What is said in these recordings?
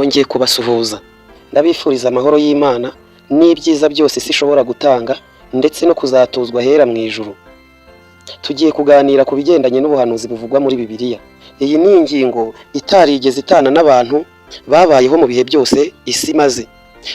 Nongeye kubasuhuza, ndabifuriza amahoro y'Imana n'ibyiza byose isi ishobora gutanga ndetse no kuzatuzwa ahera mu ijuru. Tugiye kuganira ku bigendanye n'ubuhanuzi buvugwa muri Bibiliya. Iyi ni ingingo itarigeze itana n'abantu babayeho mu bihe byose isi imaze.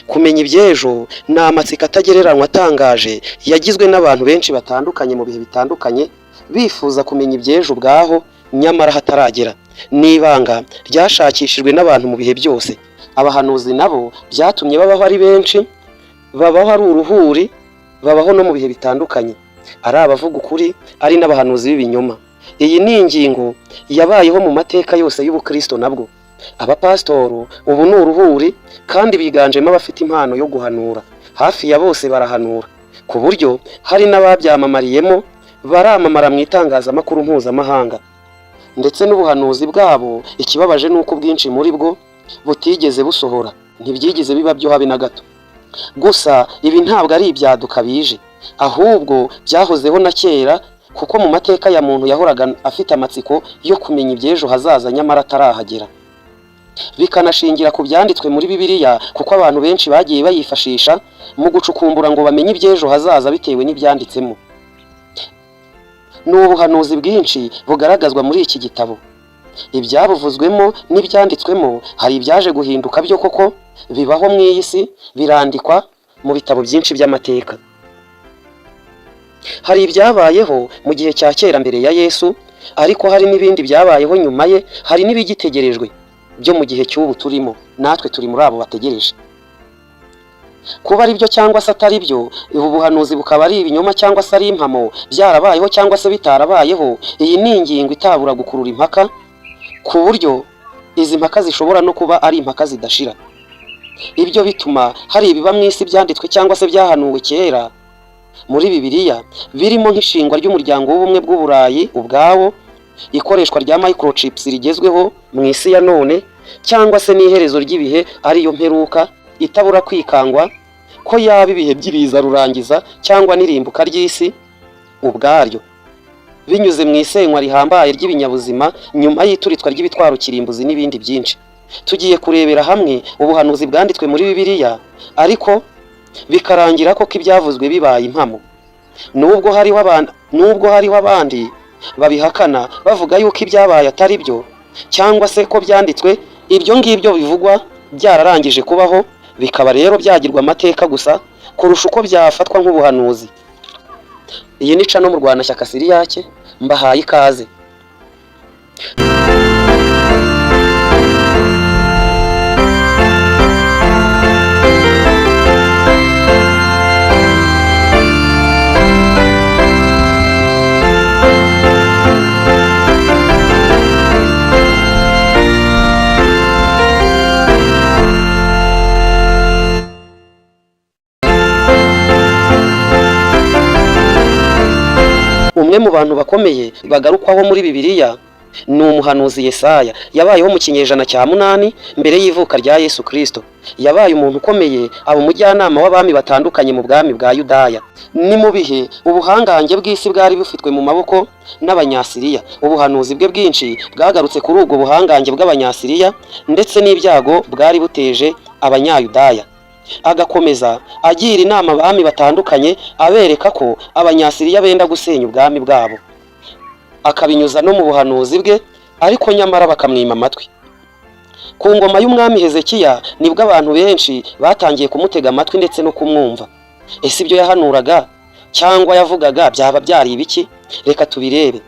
Kumenya iby'ejo ni amatsiko atagereranywa atangaje yagizwe n'abantu benshi batandukanye mu bihe bitandukanye, bifuza kumenya iby'ejo ubwaho nyamara hataragera. Ni ibanga ryashakishijwe n'abantu mu bihe byose. Abahanuzi nabo byatumye babaho ari benshi, babaho ari uruhuri, babaho no mu bihe bitandukanye, ari abavuga ukuri, ari n'abahanuzi b'ibinyoma. Iyi ni ingingo yabayeho mu mateka yose y'ubukristo nabwo. Abapasitoro ubu ni uruhuri kandi biganjemo abafite impano yo guhanura. Hafi ya bose barahanura, ku buryo hari n'ababyamamariyemo baramamara mu itangazamakuru mpuzamahanga. Ndetse n'ubuhanuzi bwabo, ikibabaje ni uko ubwinshi muri bwo butigeze busohora, ntibyigeze biba byo habe na gato. Gusa ibi ntabwo ari ibyaduka bije, ahubwo byahozeho na kera, kuko mu mateka ya muntu yahoraga afite amatsiko yo kumenya iby'ejo hazaza nyamara atarahagera. Bikanashingira ku byanditswe muri Bibiliya, kuko abantu benshi bagiye bayifashisha mu gucukumbura ngo bamenye iby'ejo hazaza bitewe n'ibyanditsemo. Ni ubuhanuzi bwinshi bugaragazwa muri iki gitabo. Ibyabuvuzwemo n'ibyanditswemo hari ibyaje guhinduka byo koko bibaho mu iyi si, birandikwa mu bitabo byinshi by'amateka. Hari ibyabayeho mu gihe cya kera mbere ya Yesu, ariko hari n'ibindi byabayeho nyuma ye, hari n'ibigitegerejwe byo mu gihe cy'ubu turimo, natwe turi muri abo bategereje. Kuba ari byo cyangwa se atari byo, ubu buhanuzi bukaba ari ibinyoma cyangwa se ari impamo, byarabayeho cyangwa se bitarabayeho, iyi ni ingingo itabura gukurura impaka, ku buryo izi mpaka zishobora no kuba ari impaka zidashira. Ibyo bituma hari ibiba mu isi byanditswe cyangwa se byahanuwe kera muri Bibiliya, birimo nk'ishingwa ry'umuryango w'ubumwe bw'Uburayi ubwawo, ikoreshwa rya microchips rigezweho mu isi ya none, cyangwa se n'iherezo ry'ibihe ariyo mperuka itabura kwikangwa ko yaba ibihe by'ibiza rurangiza cyangwa n'irimbuka ry'isi ubwaryo binyuze mu isenywa rihambaye ry'ibinyabuzima nyuma y'ituritswa ry'ibitwaro kirimbuzi n'ibindi byinshi. Tugiye kurebera hamwe ubuhanuzi bwanditswe muri Bibiliya, ariko bikarangira koko ibyavuzwe bibaye impamo, nubwo hariho abandi babihakana bavuga yuko ibyabaye atari byo, cyangwa se ko byanditswe ibyo ngibyo bivugwa byararangije kubaho, bikaba rero byagirwa amateka gusa kurusha uko byafatwa nk'ubuhanuzi. Iyi ni cano Murwanashyaka Siriyake, mbahaye ikaze. Umwe mu bantu bakomeye bagarukwaho muri Bibiliya ni umuhanuzi Yesaya. Yabayeho mu kinyejana cya 8 mbere y'ivuka rya Yesu Kristo. Yabaye umuntu ukomeye, aba umujyanama w'abami batandukanye mu bwami bwa Yudaya. Ni mu bihe ubuhangange bw'isi bwari bufitwe mu maboko n'Abanyasiriya. Ubuhanuzi bwe bwinshi bwagarutse kuri ubwo buhangange bw'Abanyasiriya ndetse n'ibyago bwari buteje Abanyayudaya. Agakomeza agira inama abami batandukanye, abereka ko Abanyasiriya benda gusenya ubwami bwabo, akabinyuza no mu buhanuzi bwe, ariko nyamara bakamwima amatwi. Ku ngoma y'umwami Hezekiya nibwo abantu benshi batangiye kumutega amatwi ndetse no kumwumva. Ese ibyo yahanuraga cyangwa yavugaga byaba byari ibiki? Reka tubirebe.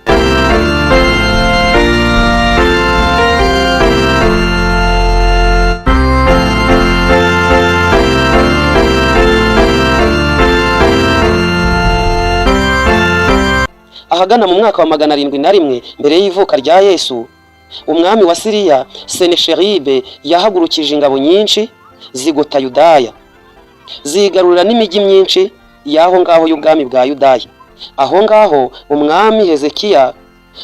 Ahagana mu mwaka wa 701 mbere y'ivuka rya Yesu, umwami wa Siriya Senesheribe yahagurukije ingabo nyinshi zigota Yudaya, zigarurira n'imijyi myinshi y'aho ngaho y'ubwami bwa Yudaya. Aho ngaho umwami Hezekiya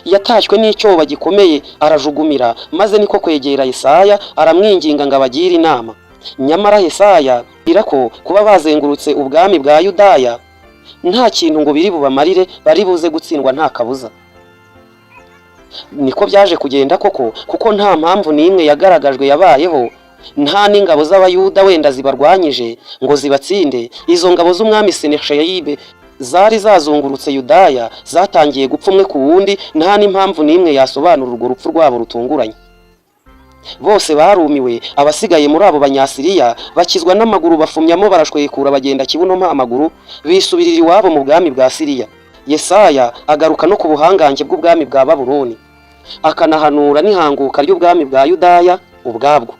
yatashywe n'icyoba gikomeye, arajugumira, maze niko kwegera Yesaya aramwinginga ngo abagire inama. Nyamara Yesaya abwira ko kuba bazengurutse ubwami bwa Yudaya nta kintu ngo biri bubamarire, bari buze gutsindwa nta kabuza. Niko byaje kugenda koko, kuko nta mpamvu n'imwe yagaragajwe yabayeho Nta n'ingabo z'Abayuda wenda zibarwanyije ngo zibatsinde. Izo ngabo z'umwami Senasheribe zari zazungurutse Yudaya zatangiye gupfa umwe ku wundi, nta n'impamvu n'imwe yasobanura urwo rupfu rwabo rutunguranye. Bose barumiwe. Abasigaye muri abo Banyasiriya bakizwa n'amaguru, bafumyamo barashwekura, bagenda kibuno mpa amaguru, bisubirira iwabo mu bwami bwa Siriya. Yesaya agaruka no ku buhangange bw'ubwami bwa Babuloni, akanahanura n'ihanguka ry'ubwami bwa Yudaya ubwabwo.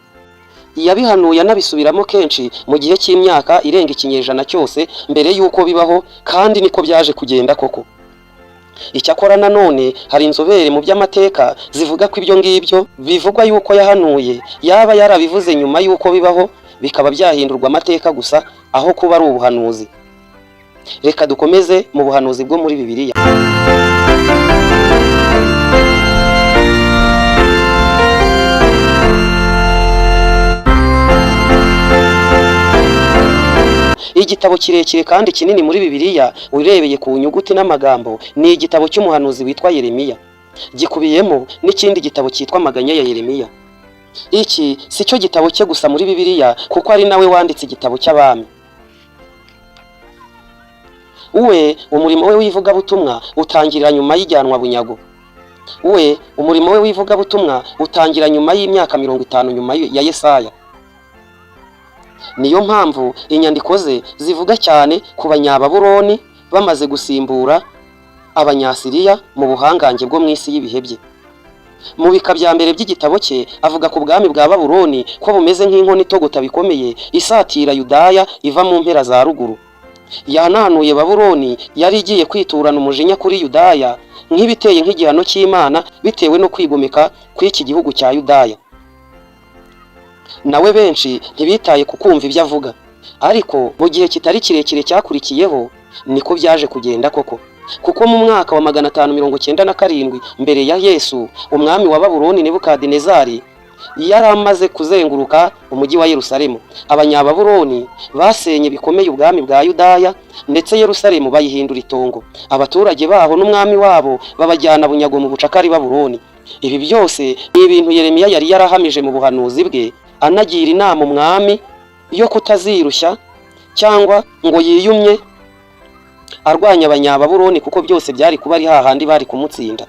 Yabihanuye anabisubiramo kenshi mu gihe cy'imyaka irenga ikinyejana cyose mbere y'uko bibaho, kandi niko byaje kugenda koko. Icyakora nanone hari inzobere mu by'amateka zivuga ko ibyo ngibyo bivugwa yuko yahanuye yaba yarabivuze nyuma y'uko bibaho, bikaba byahindurwa amateka gusa aho kuba ari ubuhanuzi. Reka dukomeze mu buhanuzi bwo muri Bibiliya. Igitabo kirekire kandi kinini muri Bibiliya urebeye ku nyuguti n'amagambo ni igitabo cy'umuhanuzi witwa Yeremiya. Gikubiyemo n'ikindi gitabo cyitwa Amaganya ya Yeremiya. Iki si cyo gitabo cye gusa muri Bibiliya, kuko ari nawe wanditse igitabo cy'Abami. We umurimo we w'ivugabutumwa utangira nyuma y'ijyanwa bunyago. We umurimo we w'ivugabutumwa utangira nyuma y'imyaka 50 nyuma ya Yesaya. Niyo mpamvu inyandiko ze zivuga cyane ku Banyababuloni bamaze gusimbura Abanyasiriya mu buhangange bwo mu isi y'ibihe bye. Mu bika bya mbere by'igitabo cye avuga ku bwami bwa Babuloni ko bumeze nk'inkono itogota bikomeye isatira Yudaya iva mu mpera za ruguru. Yanahanuye Babuloni yari igiye kwiturana umujinya kuri Yudaya nk'ibiteye nk'igihano cy'Imana bitewe no kwigomeka kw'iki gihugu cya Yudaya. Nawe benshi ntibitaye ku kumva ibyo avuga, ariko mu gihe kitari kirekire cyakurikiyeho niko byaje kugenda koko, kuko mu mwaka wa 597 mbere ya Yesu, umwami wa Babuloni Nebukadinezari yari amaze kuzenguruka umujyi wa Yerusalemu. Abanyababuloni basenye bikomeye ubwami bwa Yudaya, ndetse Yerusalemu bayihindura itongo. Abaturage baho n'umwami wabo babajyana bunyago mu bucakara i Babuloni. Ibi byose ni ibintu Yeremiya yari yarahamije mu buhanuzi bwe, anagira inama umwami yo kutazirushya cyangwa ngo yiyumye arwanya Abanyababuloni, kuko byose byari kuba ari hahandi bari kumutsinda.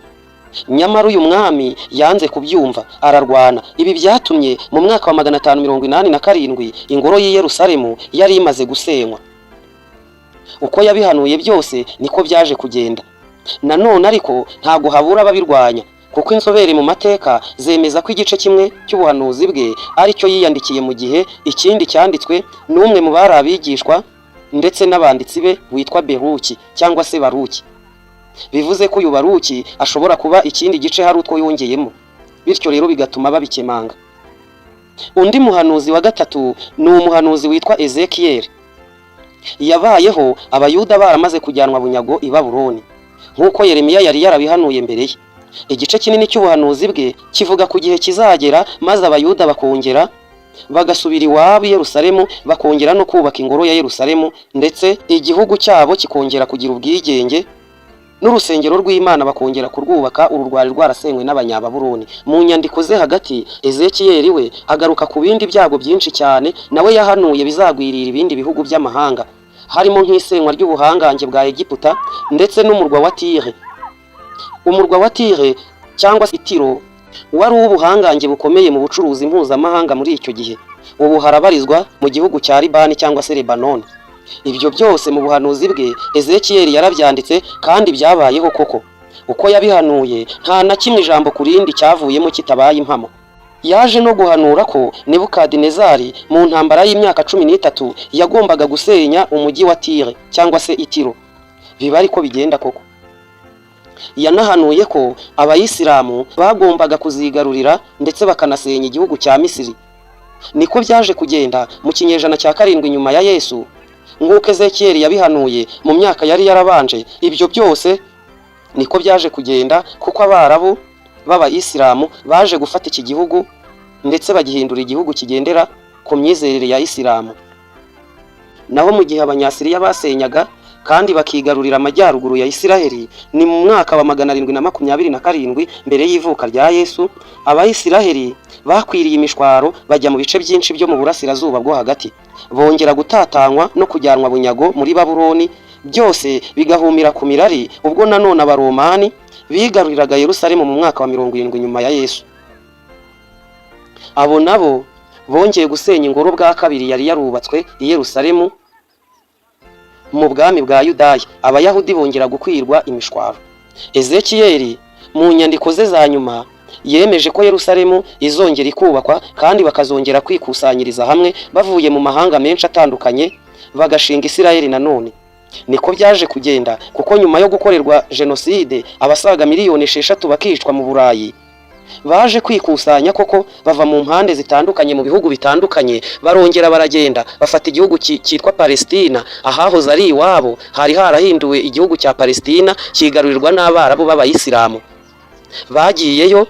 Nyamara uyu mwami yanze kubyumva, ararwana. Ibi byatumye mu mwaka wa 587 ingoro y'i Yerusalemu yari imaze gusenywa. Uko yabihanuye byose niko byaje kugenda. Nanone ariko ntabwo habura ababirwanya, kuko inzobere mu mateka zemeza ko igice kimwe cy'ubuhanuzi bwe aricyo yiyandikiye, mu gihe ikindi cyanditswe n'umwe mu bari abigishwa ndetse n'abanditsi be witwa Beruki cyangwa se Baruki. Bivuze ko uyu Baruki ashobora kuba ikindi gice hari utwo yongeyemo, bityo rero bigatuma babikemanga. Undi muhanuzi wa gatatu ni umuhanuzi witwa Ezekiyeli. Yabayeho Abayuda baramaze kujyanwa bunyago i Babuloni, nk'uko Yeremiya yari yarabihanuye mbere ye. Igice kinini cy'ubuhanuzi bwe kivuga ku gihe kizagera maze Abayuda bakongera bagasubira iwabo i Yerusalemu, bakongera no kubaka ingoro ya Yerusalemu, ndetse igihugu cyabo kikongera kugira ubwigenge, n'urusengero rw'Imana bakongera kurwubaka, uru rwari rwarasenywe n'Abanyababuloni. Mu nyandiko ze hagati, Ezekiyeli we agaruka ku bindi byago byinshi cyane nawe yahanuye bizagwirira ibindi bihugu by'amahanga, harimo nk'isenywa ry'ubuhangange bwa Egiputa ndetse n'umurwa wa Tire. Umurwa wa Tire cyangwa se Itiro wari uw'ubuhangange bukomeye mu bucuruzi mpuzamahanga muri icyo gihe. Ubu harabarizwa mu gihugu cya Libani cyangwa se Lebanon. Ibyo byose mu buhanuzi bwe Ezekiyeli yarabyanditse kandi byabayeho koko. Uko yabihanuye nta na kimwe ijambo ku rindi cyavuyemo kitabaye impamo. Yaje no guhanura ko Nebukadinezari mu ntambara y'imyaka 13 yagombaga gusenya umujyi wa Tire cyangwa se Itiro. Biba ariko bigenda koko. Yanahanuye ko Abayisilamu bagombaga kuzigarurira ndetse bakanasenya igihugu cya Misiri. Niko byaje kugenda mu kinyejana cya 7 nyuma ya Yesu, nk'uko Ezekiyeli yabihanuye mu myaka yari yarabanje. Ibyo byose niko byaje kugenda, kuko Abarabu b'Abayisilamu baje gufata iki gihugu ndetse bagihindura igihugu kigendera ku myizerere ya Isilamu. Naho mu gihe Abanyasiriya basenyaga Kandi bakigarurira amajyaruguru ya Isiraheli, ni mu mwaka wa 727 mbere y'ivuka rya Yesu. Abayisiraheli bakwiriye imishwaro bajya mu bice byinshi byo mu burasirazuba bwo hagati, bongera gutatanywa no kujyanwa bunyago muri Babuloni, byose bigahumira ku mirari ubwo nanone Abaromani bigaruriraga Yerusalemu mu mwaka wa 70 nyuma ya Yesu. Abo nabo bongeye gusenya ingoro bwa kabiri yari yarubatswe i Yerusalemu mu bwami bwa Yudaya. Abayahudi bongera gukwirwa imishwaro. Ezekiyeli mu nyandiko ze za nyuma yemeje ko Yerusalemu izongera ikubakwa, kandi bakazongera kwikusanyiriza hamwe bavuye mu mahanga menshi atandukanye, bagashinga Isirayeli nanone. Niko byaje kugenda, kuko nyuma yo gukorerwa jenoside abasaga miliyoni 6 bakicwa mu Burayi, baje kwikusanya koko bava mu mpande zitandukanye, mu bihugu bitandukanye, barongera baragenda bafata igihugu cyitwa Palestina. Ahahoze ari iwabo hari harahinduwe igihugu cya Palestina, kigarurirwa n'Abarabu b'Abayisilamu. Bagiyeyo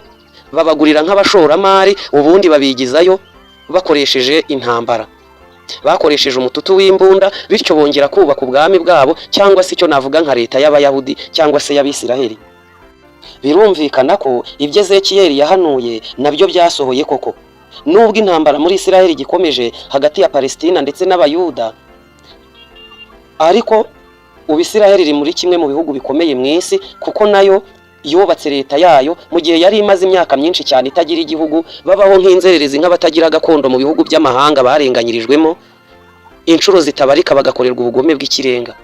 babagurira nk'abashoramari, ubundi babigizayo bakoresheje intambara, bakoresheje umututu w'imbunda. Bityo bongera kubaka ubwami bwabo, cyangwa se icyo navuga nka leta y'Abayahudi cyangwa se y'Abisiraheli. Birumvikana ko ibyo Ezekiyeli yahanuye nabyo byasohoye koko, nubwo intambara muri Isiraheli igikomeje hagati ya Palestina ndetse n'Abayuda. Ariko ubu Isiraheli iri muri kimwe mu bihugu bikomeye mu isi, kuko nayo yubatse leta yayo mu gihe yari imaze imyaka myinshi cyane itagira igihugu, babaho nk'inzererezi, nk'abatagira gakondo mu bihugu by'amahanga barenganyirijwemo inshuro zitabarika, bagakorerwa ubugome bw'ikirenga.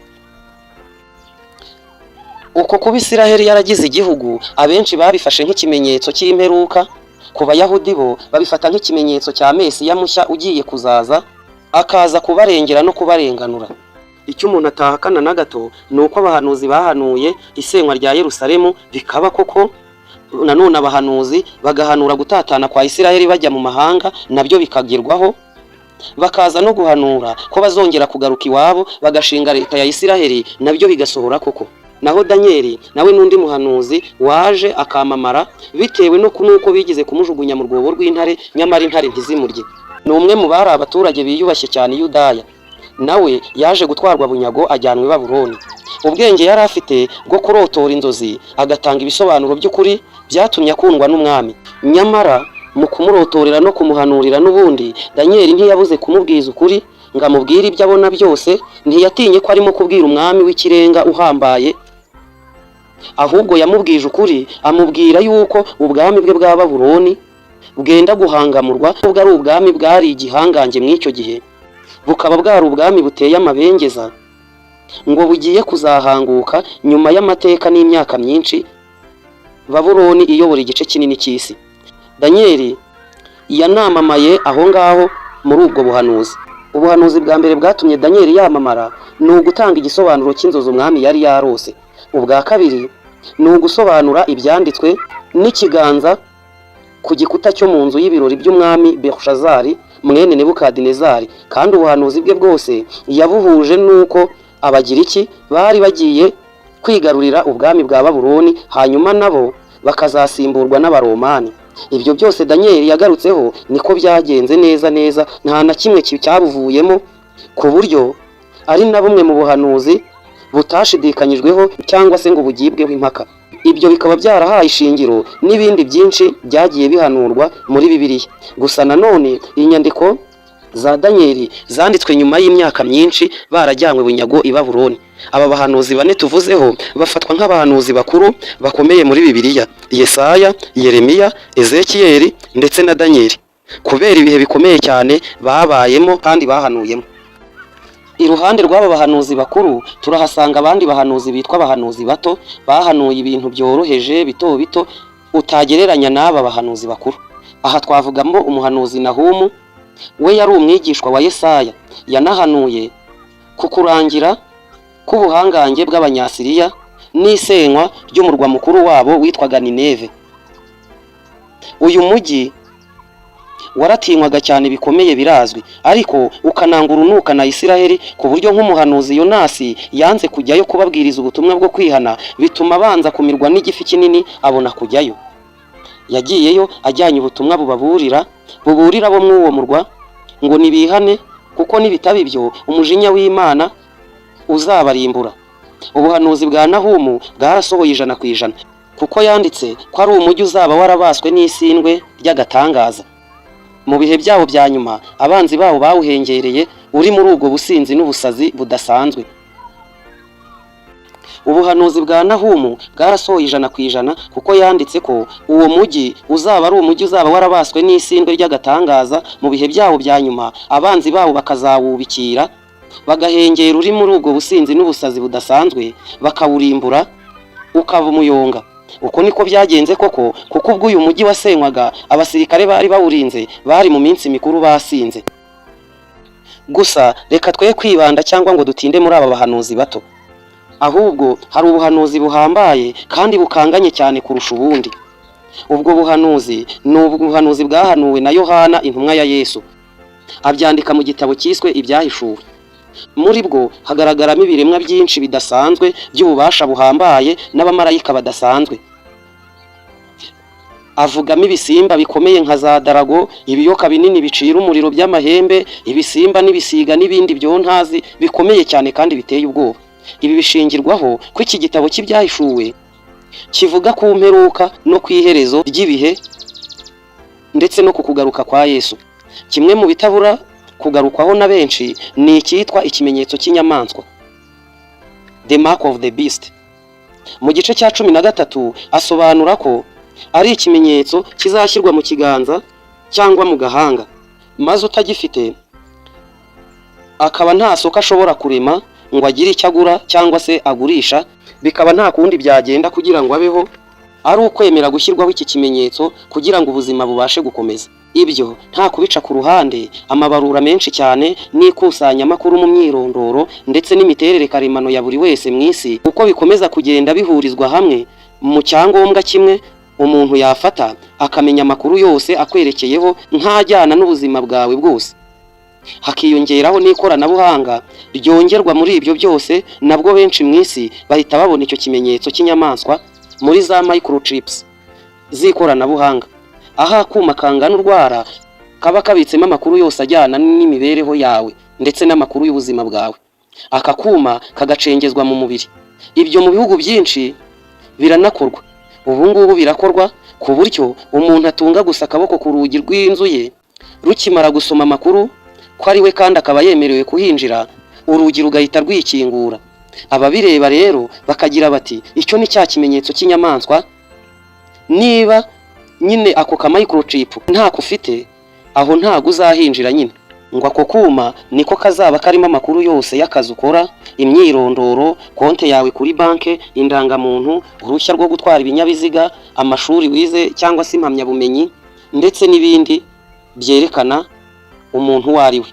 Uko kuba Isiraheli yaragize igihugu, abenshi babifashe nk'ikimenyetso cy'imperuka. Ku Bayahudi bo babifata nk'ikimenyetso cya Mesiya mushya ugiye kuzaza, akaza kubarengera no kubarenganura. Icyo umuntu atahakana na gato ni uko abahanuzi bahanuye isenywa rya Yerusalemu bikaba koko. Nanone abahanuzi bagahanura gutatana kwa Isiraheli bajya mu mahanga, nabyo bikagerwaho. Bakaza no guhanura ko bazongera kugaruka iwabo bagashinga leta ya Isiraheli, nabyo bigasohora koko. Naho Daniyeli nawe n'undi muhanuzi waje akamamara bitewe no nuko bigeze kumujugunya mu rwobo rw'intare, nyamara intare ntizimurye. Ni umwe mu bari abaturage biyubashye cyane i Yudaya. Nawe yaje gutwarwa bunyago, ajyanwa i Babuloni. Ubwenge yari afite bwo kurotora inzozi agatanga ibisobanuro by'ukuri byatumye akundwa n'umwami. Nyamara mu kumurotorera no kumuhanurira, n'ubundi Daniyeli ntiyabuze kumubwiza ukuri ngo amubwire ibyo abona byose. Ntiyatinye ko arimo kubwira umwami w'ikirenga uhambaye, ahubwo yamubwije ukuri, amubwira yuko ubwami bwe bwa Babuloni bwenda guhangamurwa, nubwo ari ubwami bwari igihangange muri icyo gihe, bukaba bwari ubwami buteye amabengeza, ngo bugiye kuzahanguka nyuma y'amateka n'imyaka myinshi Babuloni iyobora igice kinini cy'isi. Daniyeli yanamamaye aho ngaho muri ubwo buhanuzi. Ubuhanuzi bwa mbere bwatumye Daniyeli yamamara ni ugutanga igisobanuro cy'inzozi umwami yari yarose. Ubwa kabiri ni ugusobanura ibyanditswe n'ikiganza ku gikuta cyo mu nzu y'ibirori by'umwami Berushazari mwene Nebukadinezari. Kandi ubuhanuzi bwe bwose yabuhuje n'uko Abagiriki bari bagiye kwigarurira ubwami bwa Babuloni, hanyuma nabo bakazasimburwa n'Abaromani. Ibyo byose Daniyeli yagarutseho niko byagenze neza neza, nta na kimwe cyabuvuyemo, ku buryo ari na bumwe mu buhanuzi butashidikanyijweho cyangwa se ngo bugibweho impaka. Ibyo bikaba byarahaye ishingiro n'ibindi byinshi byagiye bihanurwa muri Bibiliya. Gusa nanone inyandiko za Daniyeli zanditswe nyuma y'imyaka myinshi barajyanywe bunyago i Babuloni. Aba bahanuzi bane tuvuzeho bafatwa nk'abahanuzi bakuru bakomeye muri Bibiliya: Yesaya, Yeremiya, Ezekiyeli ndetse na Daniyeli, kubera ibihe bikomeye cyane babayemo kandi bahanuyemo. Iruhande rw'aba bahanuzi bakuru turahasanga abandi bahanuzi bitwa abahanuzi bato, bahanuye ibintu byoroheje, bito bito, utagereranya n'aba bahanuzi bakuru. Aha twavugamo umuhanuzi Nahumu. We yari umwigishwa wa Yesaya. Yanahanuye ku kurangira k'ubuhangange bw'Abanyasiriya n'isenywa ry'umurwa mukuru wabo witwaga Nineve. Uyu mujyi waratinywaga cyane bikomeye, birazwi, ariko ukananga urunuka na Isiraheli, ku buryo nk'umuhanuzi Yonasi yanze kujyayo kubabwiriza ubutumwa bwo kwihana, bituma abanza kumirwa n'igifi kinini abona kujyayo. Yagiyeyo ajyanye ubutumwa bubaburira, buburira abo muri uwo murwa ngo nibihane, kuko nibitaba ibyo umujinya w'Imana uzabarimbura. Ubuhanuzi bwa Nahumu bwarasohoye 100%, kuko yanditse ko ari umujyi uzaba warabaswe n'isindwe ry'agatangaza. Mu bihe byabo bya nyuma, abanzi bawo bawuhengereye uri muri ubwo businzi n'ubusazi budasanzwe. Ubuhanuzi bwa Nahumu bwarasohoye 100%, kuko yanditse ko uwo mujyi uzaba ari umujyi uzaba warabaswe n'isindwe ry'agatangaza mu bihe byabo bya nyuma, abanzi bawo bakazawubikira, bagahengera uri muri ubwo businzi n'ubusazi budasanzwe, bakawurimbura ukaba umuyonga. Uko niko byagenze koko, kuko ubwo uyu mujyi wasenywaga, abasirikare bari bawurinze bari mu minsi mikuru basinze. Gusa reka twe kwibanda cyangwa ngo dutinde muri aba bahanuzi bato, ahubwo hari ubuhanuzi buhambaye kandi bukanganye cyane kurusha ubundi. Ubwo buhanuzi ni ubuhanuzi bwahanuwe na Yohana, intumwa ya Yesu, abyandika mu gitabo cyiswe Ibyahishuwe. Muri bwo hagaragaramo ibiremwa byinshi bidasanzwe by'ububasha buhambaye n'abamarayika badasanzwe. Avugamo ibisimba bikomeye nka za darago, ibiyoka binini bicira umuriro by'amahembe, ibisimba n'ibisiga n'ibindi byontazi bikomeye cyane kandi biteye ubwoba. Ibi bishingirwaho ko iki gitabo cy'Ibyahishuwe kivuga ku mperuka no ku iherezo ry'ibihe, ndetse no ku kugaruka kwa Yesu. Kimwe mu bitabura kugarukwaho na benshi ni icyitwa ikimenyetso cy'inyamaswa, the mark of the beast. Mu gice cya 13 asobanura ko ari ikimenyetso kizashyirwa mu kiganza cyangwa mu gahanga, maze utagifite akaba nta soko ashobora kurema ngo agire icyo agura cyangwa se agurisha, bikaba nta kundi byagenda kugira ngo abeho ari ukwemera gushyirwaho iki kimenyetso kugira ngo ubuzima bubashe gukomeza. Ibyo nta kubica ku ruhande, amabarura menshi cyane n'ikusanyamakuru mu myirondoro ndetse n'imiterere karemano ya buri wese mu isi, uko bikomeza kugenda bihurizwa hamwe mu cyangombwa kimwe umuntu yafata akamenya amakuru yose akwerekeyeho nk'ajyana n'ubuzima bwawe bwose, hakiyongeraho n'ikoranabuhanga ryongerwa muri ibyo byose, nabwo benshi mu isi bahita babona icyo kimenyetso cy'inyamaswa muri za microchips z'ikoranabuhanga, aho akuma kangana urwara kaba kabitsemo amakuru yose ajyana n'imibereho yawe ndetse n'amakuru y'ubuzima bwawe. Aka kuma kagacengezwa mu mubiri. Ibyo mu bihugu byinshi biranakorwa ubu ngubu, birakorwa ku buryo umuntu atunga gusa akaboko ku rugi rw'inzu ye, rukimara gusoma amakuru ko ari we kandi akaba yemerewe kuhinjira, urugi rugahita rwikingura. Ababireba rero bakagira bati: "Icyo ni cya kimenyetso cy'inyamaswa." Niba nyine ako ka microchip ntako ufite, aho ntago uzahinjira nyine. Ngo ako kuma niko kazaba karimo amakuru yose y'akazi ukora, imyirondoro, konti yawe kuri banki, indangamuntu, uruhushya rwo gutwara ibinyabiziga, amashuri wize cyangwa se impamyabumenyi, ndetse n'ibindi byerekana umuntu uwo ari we.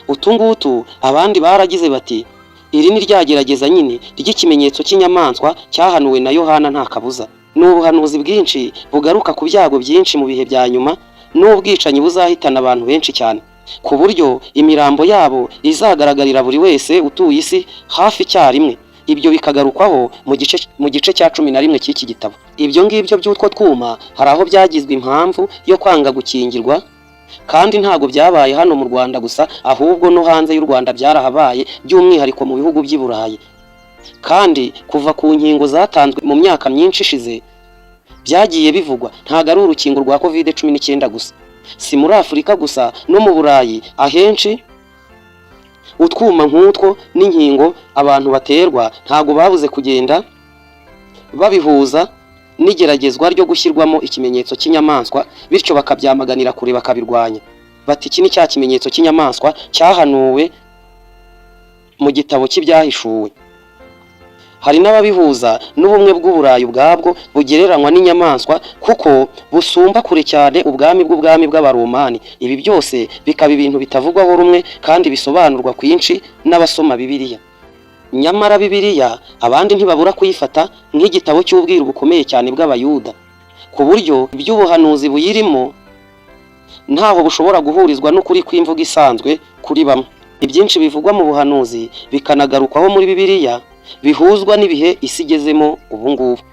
Utu ngutu abandi baragize bati: "Iri ni rya gerageza nyine ry'ikimenyetso cy'inyamaswa cyahanuwe na Yohana." Nta kabuza ni ubuhanuzi bwinshi bugaruka ku byago byinshi mu bihe bya nyuma n'ubwicanyi buzahitana abantu benshi cyane, ku buryo imirambo yabo izagaragarira buri wese utuye isi hafi icyarimwe. Ibyo bikagarukwaho mu gice cya 11 cy'iki gitabo. Ibyo ngibyo by'utwo twuma hari aho byagizwe impamvu yo kwanga gukingirwa, kandi ntabwo byabaye hano mu Rwanda gusa, ahubwo no hanze y'u Rwanda byarahabaye, by'umwihariko mu bihugu by'i Burayi. Kandi kuva ku nkingo zatanzwe mu myaka myinshi ishize byagiye bivugwa, ntabwo ari urukingo rwa COVID-19 gusa, si muri Afurika gusa, no mu Burayi ahenshi utwuma nk'utwo n'inkingo abantu baterwa ntabwo babuze kugenda babihuza n'igeragezwa ryo gushyirwamo ikimenyetso cy'inyamaswa, bityo bakabyamaganira kure, bakabirwanya, bati: "Iki ni cya kimenyetso cy'inyamaswa cyahanuwe mu gitabo cy'Ibyahishuwe." Hari n'ababihuza n'ubumwe bw'Uburayi ubwabwo bugereranywa n'inyamaswa, kuko busumba kure cyane ubwami bw'ubwami bw'Abaromani. Ibi byose bikaba ibintu bitavugwaho rumwe kandi bisobanurwa kwinshi n'abasoma Bibiliya. Nyamara Bibiliya abandi ntibabura kuyifata nk'igitabo cy'ubwiru bukomeye cyane bw'Abayuda, ku buryo iby'ubuhanuzi buyirimo ntaho bushobora guhurizwa n'ukuri kw'imvugo isanzwe kuri bamwe. Ibyinshi bivugwa mu buhanuzi bikanagarukwaho muri Bibiliya bihuzwa n'ibihe isi igezemo ubu ngubu.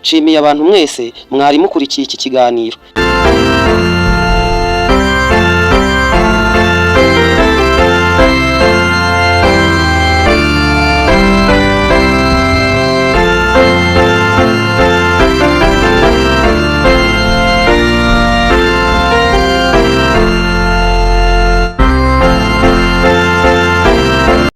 Nshimiye abantu mwese mwari mukurikiye iki kiganiro.